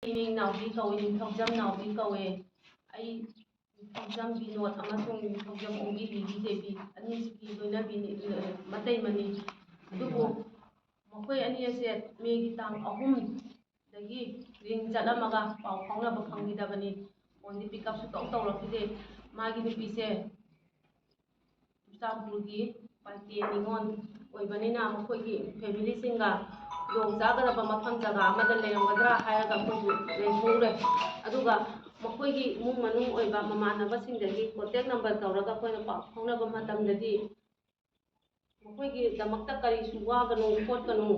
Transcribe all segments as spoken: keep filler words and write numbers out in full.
ꯃꯤꯡ ꯅꯥꯎꯕꯤ ꯀꯧꯏ, ꯅꯤꯡꯊꯧꯖꯝ ꯅꯥꯎꯕꯤ ꯀꯧꯏ꯫ ꯑꯩ ꯅꯤꯡꯊꯧꯖꯝ ꯕꯤꯅꯣꯗ ꯑꯃꯁꯨꯡ ꯅꯤꯡꯊꯧꯖꯝ ꯑꯣꯡꯕꯤ ꯂꯤꯕꯤ ꯗꯦꯕꯤ ꯑꯅꯤꯁꯤꯒꯤ ꯂꯣꯏꯅꯕꯤꯅꯤ, ꯃꯇꯩꯃꯅꯤ꯫ ꯑꯗꯨꯕꯨ ꯃꯈꯣꯏ ꯑꯅꯤ ꯑꯁꯦ ꯃꯦꯒꯤ ꯇꯥꯡ ꯑꯍꯨꯝꯗꯒꯤ ꯔꯤꯡ ꯆꯠꯂꯝꯃꯒ ꯄꯥꯎ ꯐꯥꯎꯅꯕ ꯐꯪꯈꯤꯗꯕꯅꯤ꯫ ꯐꯣꯟꯗꯤ ꯄꯤꯛ ꯑꯞꯁꯨ ꯇꯧ ꯇꯧꯔꯛꯈꯤꯗꯦ꯫ ꯃꯥꯒꯤ ꯅꯨꯄꯤꯁꯦ ꯆꯨꯔꯆꯥꯟꯄꯨꯔꯒꯤ ꯄꯥꯏꯇꯦ ꯅꯤꯉꯣꯜ ꯑꯣꯏꯕꯅꯤꯅ ꯃꯈꯣꯏꯒꯤ ꯐꯦꯃꯤꯂꯤꯁꯤꯡꯒ ꯈꯨꯗꯣꯡ ꯆꯥꯒꯗꯕ ꯃꯐꯝ ꯖꯒꯥ ꯑꯃꯗ ꯂꯩꯔꯝꯒꯗ꯭ꯔꯥ ꯍꯥꯏꯔꯒ ꯑꯩꯈꯣꯏꯁꯨ ꯂꯩꯊꯣꯛꯎꯔꯦ꯫ ꯑꯗꯨꯒ ꯃꯈꯣꯏꯒꯤ ꯏꯃꯨꯡ ꯃꯅꯨꯡ ꯑꯣꯏꯕ ꯃꯃꯥꯟꯅꯕꯁꯤꯡꯗꯒꯤ ꯀꯣꯟꯇꯦꯛ ꯅꯝꯕꯔ ꯇꯧꯔꯒ ꯑꯩꯈꯣꯏꯅ ꯄꯥꯎ ꯐꯥꯎꯅꯕ ꯃꯇꯝꯗꯗꯤ ꯃꯈꯣꯏꯒꯤꯗꯃꯛꯇ ꯀꯔꯤꯁꯨ ꯋꯥꯒꯅꯨ ꯈꯣꯠꯀꯅꯨ,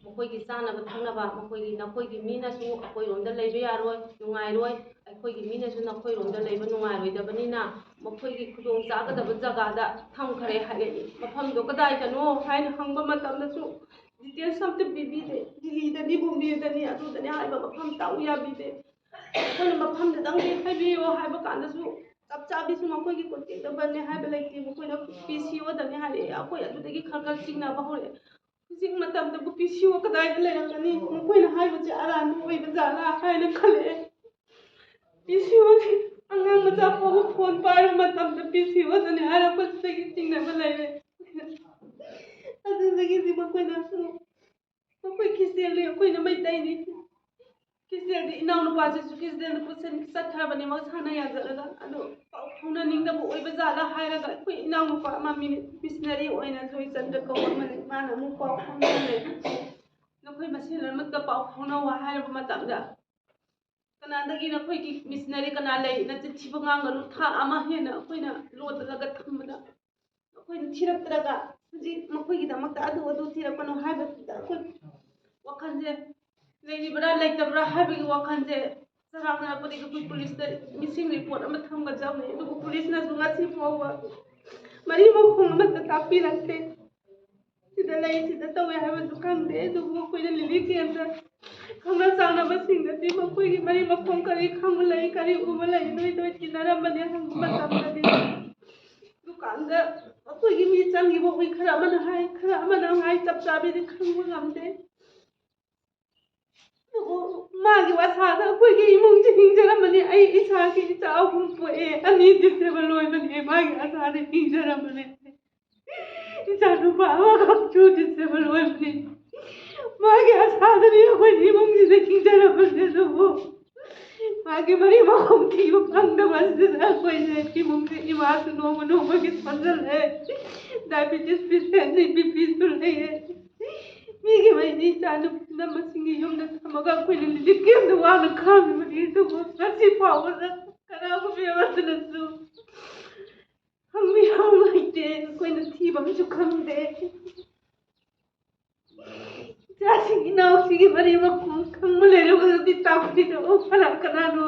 ꯃꯈꯣꯏꯒꯤ ꯆꯥꯅꯕ ꯊꯛꯅꯕ, ꯃꯈꯣꯏꯒꯤ, ꯅꯈꯣꯏꯒꯤ ꯃꯤꯅꯁꯨ ꯑꯩꯈꯣꯏꯔꯣꯝꯗ ꯂꯩꯕ ꯌꯥꯔꯣꯏ, ꯅꯨꯡꯉꯥꯏꯔꯣꯏ, ꯑꯩꯈꯣꯏꯒꯤ ꯃꯤꯅꯁꯨ ꯅꯈꯣꯏꯔꯣꯝꯗ ꯂꯩꯕ ꯅꯨꯡꯉꯥꯏꯔꯣꯏꯗꯕꯅꯤꯅ ꯃꯈꯣꯏꯒꯤ ꯈꯨꯗꯣꯡ ꯆꯥꯒꯗꯕ ꯖꯒꯥꯗ ꯊꯝꯈ꯭ꯔꯦ ꯍꯥꯏꯔꯛꯏ꯫ ꯃꯐꯝꯗꯣ ꯀꯗꯥꯏꯗꯅꯣ ꯍꯥꯏꯅ ꯍꯪꯕ ꯃꯇꯝꯗꯁꯨ ꯗꯤꯇꯦꯜꯁ ꯑꯝꯇ ꯄꯤꯕꯤꯗꯦ꯫ ꯗꯤꯜꯂꯤꯗꯅꯤ, ꯕꯣꯝꯕꯦꯗꯅꯤ, ꯑꯗꯨꯗꯅꯤ ꯍꯥꯏꯕ ꯃꯐꯝ ꯇꯥꯛꯎ ꯌꯥꯕꯤꯗꯦ꯫ ꯑꯩꯈꯣꯏꯅ ꯃꯐꯝꯗꯨꯗꯪꯗꯤ ꯍꯥꯏꯕꯤꯌꯣ ꯍꯥꯏꯕ ꯀꯥꯟꯗꯁꯨ ꯆꯞ ꯆꯥꯕꯤꯁꯨ ꯃꯈꯣꯏꯒꯤ ꯀꯣꯟꯇꯦꯛ ꯅꯝꯕꯔꯅꯦ ꯍꯥꯏꯕ ꯂꯩꯇꯦ꯫ ꯃꯈꯣꯏꯅ ꯄꯤ ꯁꯤ ꯑꯣꯗꯅꯤ ꯍꯥꯏꯔꯛꯑꯦ꯫ ꯑꯩꯈꯣꯏ ꯑꯗꯨꯗꯒꯤ ꯈꯔ ꯈꯔ ꯆꯤꯡꯅꯕ ꯍꯧꯔꯛꯑꯦ꯫ ꯍꯧꯖꯤꯛ ꯃꯇꯝꯗꯕꯨ ꯄꯤ ꯁꯤ ꯑꯣ ꯀꯗꯥꯏꯗ ꯂꯩꯔꯝꯒꯅꯤ? ꯃꯈꯣꯏꯅ ꯍꯥꯏꯕꯁꯦ ꯑꯔꯥꯟꯕ ꯑꯣꯏꯕ ꯖꯥꯠꯂꯥ ꯍꯥꯏꯅ ꯈꯜꯂꯛꯑꯦ꯫ ꯄꯤ ꯁꯤ ꯑꯣꯁꯤ ꯑꯉꯥꯡ ꯃꯆꯥ ꯐꯥꯎꯕ ꯐꯣꯟ ꯄꯥꯏꯕ ꯃꯇꯝꯗ ꯄꯤ ꯁꯤ ꯑꯣꯗꯅꯤ ꯍꯥꯏꯔꯛꯄꯁꯤꯗꯒꯤ ꯆꯤꯡꯅꯕ ꯂꯩꯔꯦ꯫ ꯑꯗꯨꯗꯒꯤꯗꯤ ꯃꯈꯣꯏꯅꯁꯨ, "ꯃꯈꯣꯏ ꯈ꯭ꯔꯤꯁꯇꯦꯟꯅꯤ, ꯑꯩꯈꯣꯏꯅ ꯃꯩꯇꯩꯅꯤ꯫ ꯈ꯭ꯔꯤꯁꯇꯦꯟꯗꯤ ꯏꯅꯥꯎꯅꯨꯄꯥꯁꯤꯁꯨ ꯈ꯭ꯔꯤꯁꯇꯦꯟꯗ ꯄꯨꯁꯤꯟ ꯆꯠꯈ꯭ꯔꯕꯅꯦ ꯃꯁꯥꯅ ꯌꯥꯖꯔꯒ꯫ ꯑꯗꯣ ꯄꯥꯎ ꯐꯥꯎꯅꯅꯤꯡꯗꯕ ꯑꯣꯏꯕ ꯖꯥꯠꯂꯥ?" ꯍꯥꯏꯔꯒ ꯑꯩꯈꯣꯏ ꯏꯅꯥꯎꯅꯨꯄꯥ ꯑꯃ ꯃꯤꯅꯤ-, ꯃꯤꯁꯅꯔꯤ ꯑꯣꯏꯅ ꯖꯣꯏꯆꯟꯗ꯭ꯔ ꯀꯧꯕ ꯑꯃ ꯂꯩ꯫ ꯃꯥꯅ ꯑꯃꯨꯛ ꯄꯥꯎ ꯐꯥꯎꯅꯍꯜꯂꯦ꯫ "ꯅꯈꯣꯏ ꯃꯁꯦꯟ ꯑꯃꯠꯇ ꯄꯥꯎ ꯐꯥꯎꯅꯧ" ꯍꯥꯏꯔꯕ ꯃꯇꯝꯗ, "ꯀꯅꯥꯗꯒꯤ ꯅꯈꯣꯏꯒꯤ ꯃꯤꯁꯅꯔꯤ ꯀꯅꯥ ꯂꯩ? ꯅꯆꯤꯟ ꯊꯤꯕ ꯉꯥꯡꯒꯅꯨ"꯫ ꯊꯥ ꯑꯃ ꯍꯦꯟꯅ ꯑꯩꯈꯣꯏꯅ ꯂꯣꯠꯂꯒ ꯊꯝꯕꯗ, ꯑꯩꯈꯣꯏꯅ ꯊꯤꯔꯛꯇ꯭ꯔꯒ ꯍꯧꯖꯤꯛ ꯃꯈꯣꯏꯒꯤꯗꯃꯛꯇ ꯑꯗꯨ ꯑꯗꯨ ꯊꯤꯔꯛꯄꯅꯣ ꯍꯥꯏꯕꯗꯨꯗ ꯑꯩꯈꯣꯏ ꯋꯥꯈꯜꯁꯦ ꯂꯩꯔꯤꯕ꯭ꯔꯥ ꯂꯩꯇꯕ꯭ꯔꯥ ꯍꯥꯏꯕꯒꯤ ꯋꯥꯈꯜꯁꯦ ꯆꯔꯥꯡꯅꯔꯛꯄꯗꯒꯤ ꯑꯩꯈꯣꯏ ꯄꯨꯂꯤꯁꯇ ꯃꯤꯁꯤꯡ ꯔꯤꯄꯣꯔꯠ ꯑꯃ ꯊꯝꯒꯗꯕꯅꯤ꯫ ꯑꯗꯨꯕꯨ ꯄꯨꯂꯤꯁꯅꯁꯨ ꯉꯁꯤ ꯐꯥꯎꯕ ꯃꯔꯤ ꯃꯈꯣꯡ ꯑꯃꯠꯇ ꯇꯥꯛꯄꯤꯔꯛꯇꯦ꯫ ꯁꯤꯗ ꯂꯩ, ꯁꯤꯗ ꯇꯧꯋꯦ ꯍꯥꯏꯕꯁꯨ ꯈꯪꯗꯦ꯫ ꯑꯗꯨꯕꯨ ꯑꯩꯈꯣꯏꯅ ꯂꯤꯂꯤ ꯀꯦꯝꯗ ꯈꯪꯅ ꯆꯥꯟꯅꯕꯁꯤꯡꯗꯗꯤ ꯃꯈꯣꯏꯒꯤ ꯃꯔꯤ ꯃꯈꯣꯡ ꯀꯔꯤ ꯈꯪꯕ ꯂꯩ, ꯀꯔꯤ ꯎꯕ ꯂꯩ, ꯅꯣꯏ ꯅꯣꯏ ꯇꯤꯟꯅꯔꯝꯕꯅꯦ ꯍꯪꯕ ꯃꯇꯝꯗꯗꯤ, ꯗꯨꯀꯥꯟꯗ ꯑꯩꯈꯣꯏꯒꯤ ꯃꯤ ꯆꯪꯈꯤꯕ ꯎꯏ, ꯈꯔ ꯑꯃꯅ ꯍꯥꯏ, ꯈꯔ ꯑꯃꯅ ꯍꯥꯏ, ꯆꯞ ꯆꯥꯕꯤꯗꯤ ꯈꯪꯕ ꯉꯝꯗꯦ꯫ ꯑꯗꯨꯕꯨ ꯃꯥꯒꯤ ꯑꯁꯥꯗ ꯑꯩꯈꯣꯏꯒꯤ ꯏꯃꯨꯡꯁꯦ ꯍꯤꯡꯖꯔꯝꯕꯅꯤ꯫ ꯑꯩ ꯏꯁꯥꯒꯤ ꯏꯆꯥ ꯑꯍꯨꯝ ꯄꯣꯛꯑꯦ, ꯑꯅꯤ ꯗꯤꯁꯦꯕꯜ ꯑꯣꯏꯕꯅꯤ꯫ ꯃꯥꯒꯤ ꯑꯁꯥꯗ ꯍꯤꯡꯖꯔꯝꯕꯅꯤ꯫ ꯏꯆꯥ ꯅꯨꯄꯥ ꯑꯃꯈꯛꯁꯨ ꯗꯤꯁꯦꯕꯜ ꯑꯣꯏꯕꯅꯤ꯫ ꯃꯥꯒꯤ ꯑꯁꯥꯗꯅꯤ ꯑꯩꯈꯣꯏ ꯏꯃꯨꯡꯁꯤꯗ ꯍꯤꯡꯖꯔꯝꯕꯅꯤ꯫ ꯑꯗꯨꯕꯨ ꯃꯥꯒꯤ ꯃꯔꯤ ꯃꯈꯣꯡ ꯊꯤꯕ ꯐꯪꯗꯕ ꯑꯁꯤꯗ ꯑꯩꯈꯣꯏꯅ ꯏꯃꯨꯡꯁꯦ, ꯏꯃꯥꯁꯨ ꯅꯣꯡꯃ ꯅꯣꯡꯃꯒꯤ ꯁꯣꯟꯖꯜꯂꯦ꯫ ꯗꯥꯏꯕꯤꯇꯤꯁ ꯄꯦꯁꯦꯟꯅꯤ, ꯕꯤ ꯄꯤꯁꯨ ꯂꯩꯌꯦ꯫ ꯃꯤꯒꯤ ꯃꯩꯅꯤ ꯏꯆꯥ ꯅꯨꯄꯤ ꯃꯁꯤꯡꯒꯤ ꯌꯨꯝꯗ ꯊꯝꯃꯒ ꯑꯩꯈꯣꯏꯅ ꯔꯤꯂꯤꯐ ꯀꯦꯝꯗ ꯋꯥꯅ ꯈꯥꯡꯉꯤꯕꯅꯤ꯫ ꯑꯗꯨꯕꯨ ꯉꯁꯤ ꯐꯥꯎꯕꯗ ꯀꯅꯥꯒꯨꯝꯕ ꯑꯃꯠꯇꯅꯁꯨ ꯍꯪꯕꯤꯌꯨ ꯂꯩꯇꯦ꯫ ꯑꯩꯈꯣꯏꯅ ꯊꯤꯕ ꯑꯃꯁꯨ ꯈꯪꯗꯦ꯫ ꯏꯆꯥꯁꯤꯡ ꯏꯅꯥꯎꯁꯤꯒꯤ ꯃꯔꯤ ꯃꯈꯣꯡ ꯈꯪꯕ ꯂꯩꯔꯒꯗꯤ ꯇꯥꯛꯄꯤꯔꯛꯑꯣ꯫ ꯀꯅꯥ ꯀꯅꯥꯅꯣ?